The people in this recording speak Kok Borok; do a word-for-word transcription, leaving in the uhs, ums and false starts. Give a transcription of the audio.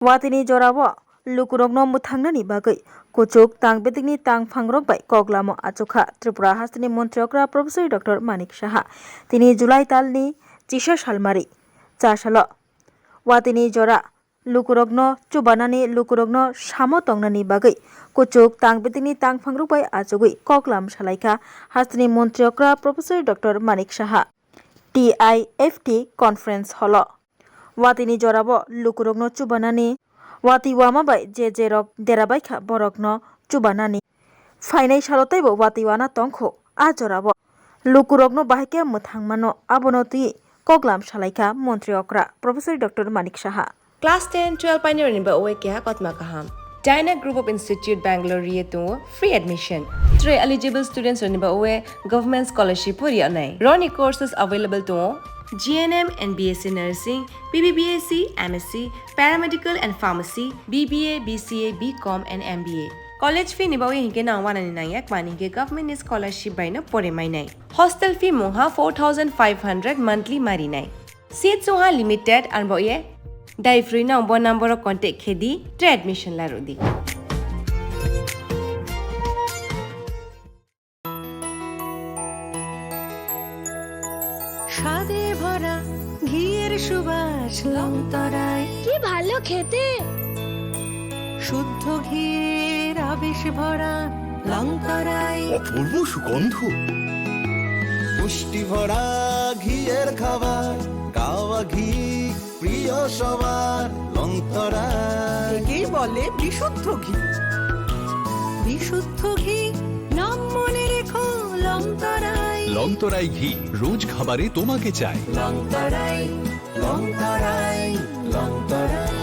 Watini jorao lukurokno mwthangnani bagwi kuchuk tang bedekni tangphangrok bai koklamo achukha Tripura hasteni montri okra Professor Doctor Manik Saha. Tini July talni chisa salmari chasalo watini jora lukurokno chubanani, lukurokno samo tongnani bagwi kuchuk tang bedekni tangphangrok bai achugwi koklam salaikha hasteni montri okra Professor Doctor Manik Saha T I F T conference hall-o. Watini jorao lukurokno chubanani, wati wama bai je je rok derabaikha borokno chubanani. Phainai salo teibo wati wana tongkho a jorao. Lukurokno bahai khe mwthang mano, abono twi koklam salaikha montri okra Professor Doctor Manik Saha. Class ten, twelve painirokni ba oe keha kotma kaham. Dyna Group of Institute Bangalore riye tongo free admission. Tre eligible students rokni ba oe government scholarship pori anai. Roni courses available tongo G N M and B S C Nursing, B B B S C, M S C, Paramedical and Pharmacy, B B A, B C A, B Com and M B A. College fee ni bagwi hinkhe nang wanani nangya kmani hinkhe government ni scholarship bai no pore mainai. Hostel fee mungha four thousand five hundred monthly marinai. Seat sungha limited anbo ye. Dai free nang bo number o contact khedi, tre admission larudi. স্বাদে ভরা ঘিয়ের সুবাস লংতরায়। কি ভালো খেতে। শুদ্ধ ঘিয়ের আবেশ ভরা লংতরায়। অপূর্ব সুগন্ধ। পুষ্টি ভরা ঘিয়ের খাবার, গাওয়া ঘি প্রিয় সবার, লংতরায়। একেই বলে বিশুদ্ধ ঘি। বিশুদ্ধ ঘি, নাম মনে রেখো লংতরায়। লংতরাই ঘি রোজ খাবারে তোমাকে চাই। লংতরায়, লংতরায়, লংতরায়।